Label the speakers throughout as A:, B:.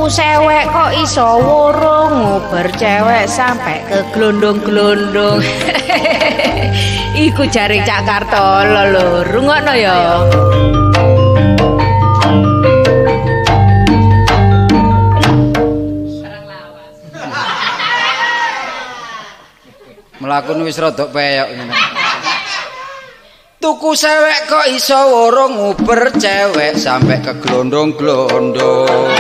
A: Tuku sewek kok iso wurung, nguber cewek sampe keglondong-glondong. Iku jare Cak Kartolo lho, rungokno ya.
B: Mlakune wis rada peyok ngene. Tuku sewek kok iso wurung, nguber cewek sampe keglondong-glondong.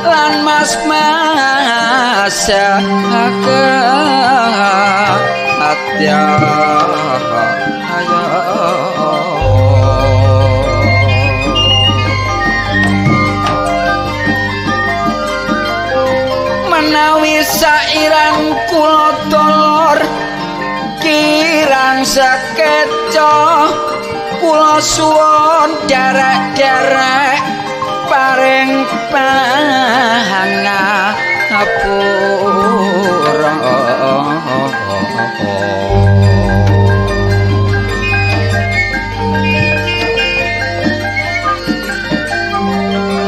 B: Lan mas-mas atya menawi sairan kula dolor kirang sekeca kula suwun derek-derek paring pangapura.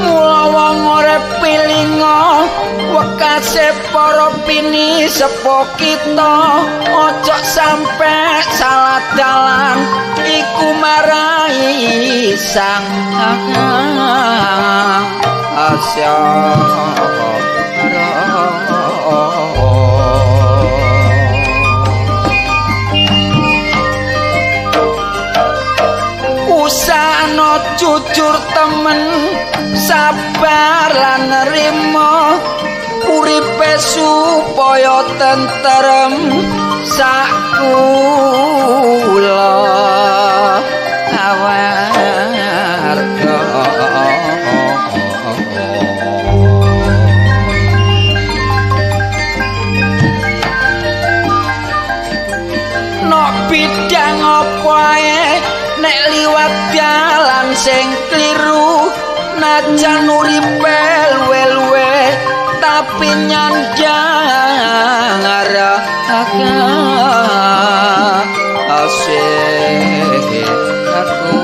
B: Mula wong urip pilinga wekase para pini sepo kita ojo sampe salah dalan iku marai sang Asya. Usahano jujur temen sabar lan nerima uripe supaya tentrem sakula awarga. Nok bidang apa ae nek liwat dalan sing kliru najan uripe luwe-luwe tapi nyandang asih aku.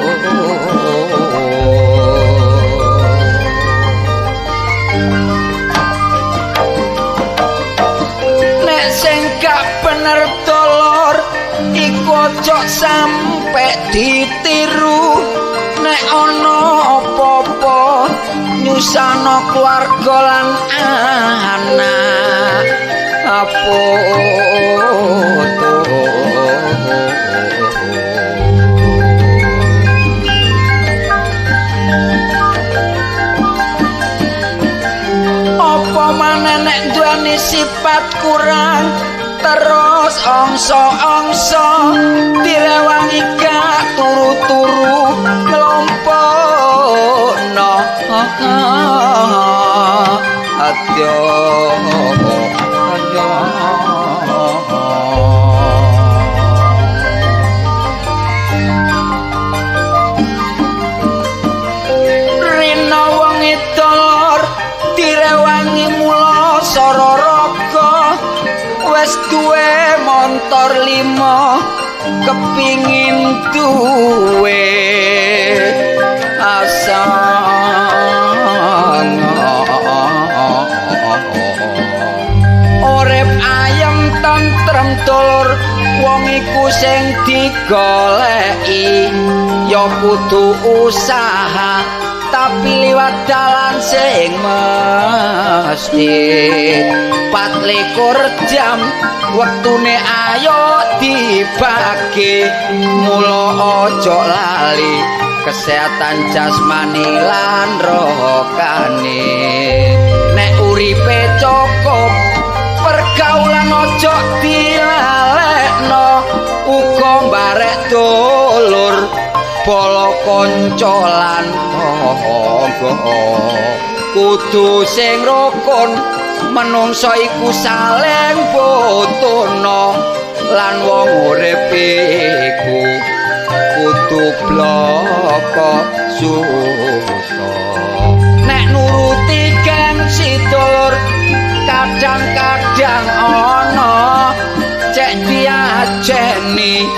B: Nek sing gak bener dolor iku ojo sampe ditiru. Nek ana apa-apa nyusahno keluarga lan anak apa apa maneh nek duweni sifat kurang terus angsa-angsa direwangi gak turu-turu nglompokno adya ayo. Rina wong dolor direwangi mula sara raga wis duwe montor 5 kepingin duwe asang. Urip ayem tentrem dolor wong iku sing digoleki ya kudu usaha tapi liwat dalan sing mesti. 24 jam wektune ayo dibagi mula aja lali kesehatan jasmani lan rohani. Nek uripe cukup pergaulan aja dilalekno uga mbarek dulur Bala kanca lan tangga kudu sing rukun, menungsa iku saling butuhna lan wong urip iku kudu bloko susa. Nek nuruti gengsi dulur kadang-kadang ana cek diajeni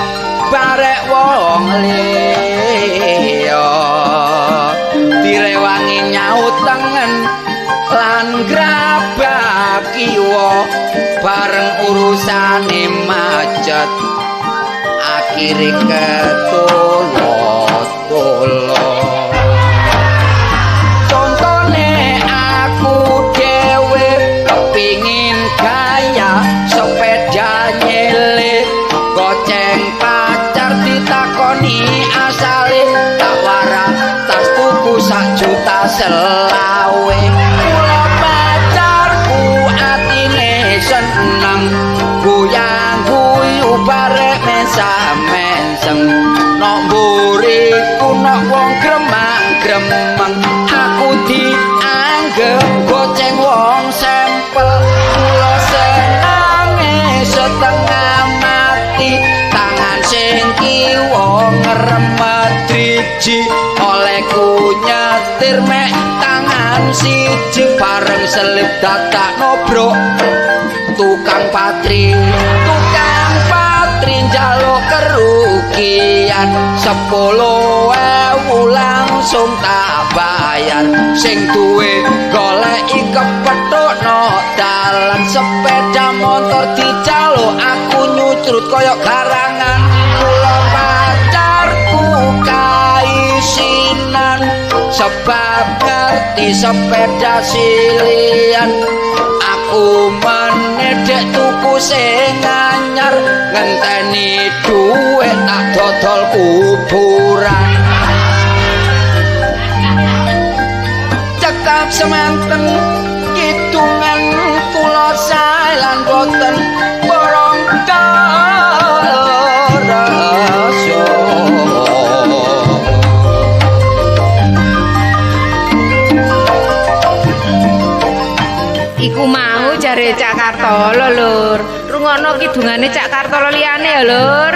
B: barek wong liya, direwangi nyaut tengen lan grabak kiwa bareng urusane macet akhire ketolo-tolo. Contone aku dhewe kepingin gaya sepeda nyele, goceng pacar ditakoni asale, tak warak tas tuku sak juta selawe. Kula pacarku atine seneng, guyang guyu barek mensah-menseng, nok mburiku nok wong gremang-gremeng, aku dianggep goceng wong sempel. Kula senange setengah mati, tangan sing kiwa ngremet driji, olehku nyetir mek tangan siji, bareng selip dadak nobrok tukang patri. Tukang patri njaluk kerugian 10.000 langsung tak bayar, sing duwe goleki kepethuk no dalan, sepeda motor dijaluk aku nyucrut kaya garangan. Kula pacarku kaisinan sebab ngerti sepeda silian, aku menedek tuku sing anyar, ngenteni dhuwit tak dodol kuburan. Cekap semanten kidungan kula sae lan boten borong rasa.
A: Iku mau jare Cak Kartolo, Lur. Rungokno kidungane Cak Kartolo liyane ya, Lur.